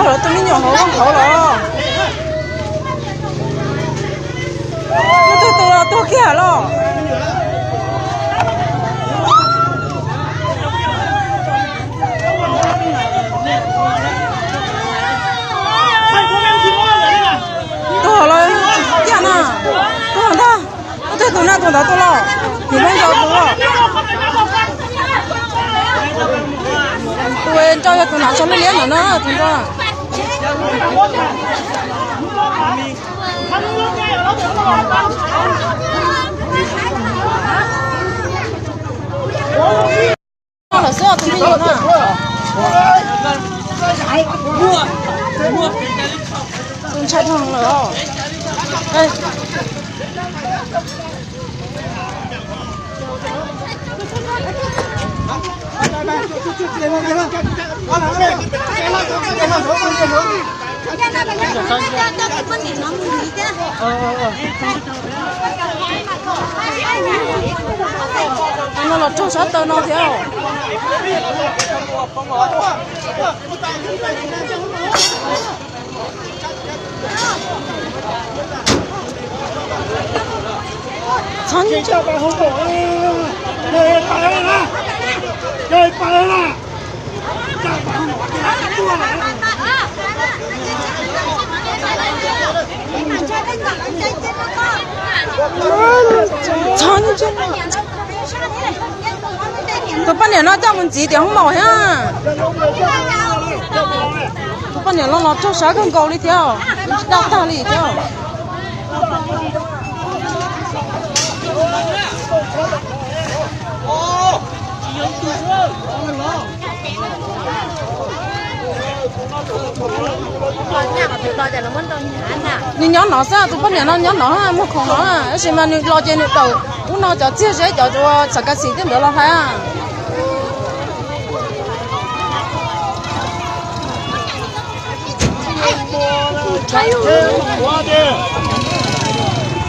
Lawv tus me nyuam hauv hauv los. Muaj tej tus los tuag kiag los. Tuag los kiag na. Tuag ntag. Muaj tej tus na, tus ntawd tuag los. Tus ntawd tuag los. Tus nrau yog tus hnav tsho liab liab ntawm no, tus nrau. Lawm xwb os tus me nyuam na. Tus ntshai dhau lawm os. No los raug sab taw no thiab. Txhob Txhob Tus poj niam no coj mus ntxiv tias hoob maum thiab. Tus poj niam no los raug sab kawg nkaus li thiab, tsis daj tag li thiab. Nws nyob no xwb, tus poj niam no nyob no, muag khoom no, tab sis mas nws los ces nws tawm ub no cov txiag zeb cov txawm ka xim tej ntawd los hais.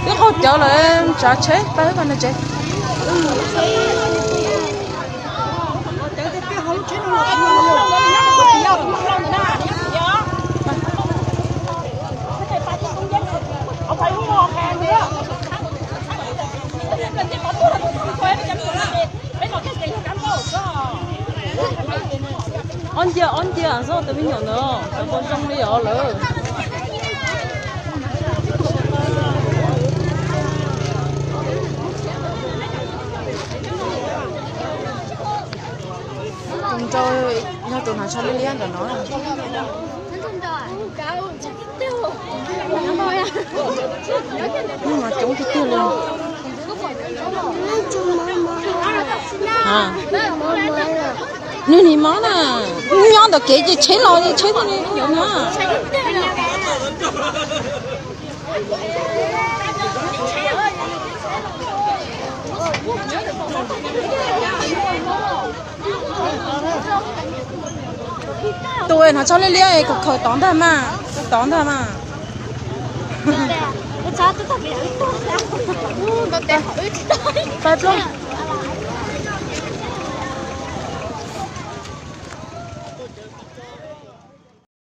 Twb qaug cawv lawm, tsav tsheb pab pab no tsev. Ob ncia ob ncia xwb tus me nyuam ntawd, cov npua zoo li os lawm. Tus nrau yog tus hnav tsho liab liab ntawm no. Mas coob tiag tiag li. Nws nim mob na, nyob ntawm kev ces tsheb los ces tsheb thiaj li ntawd na. Tus hnav tsho liab liab khaws khaws tod ntag mas, tod ntag mas. Pab plaub.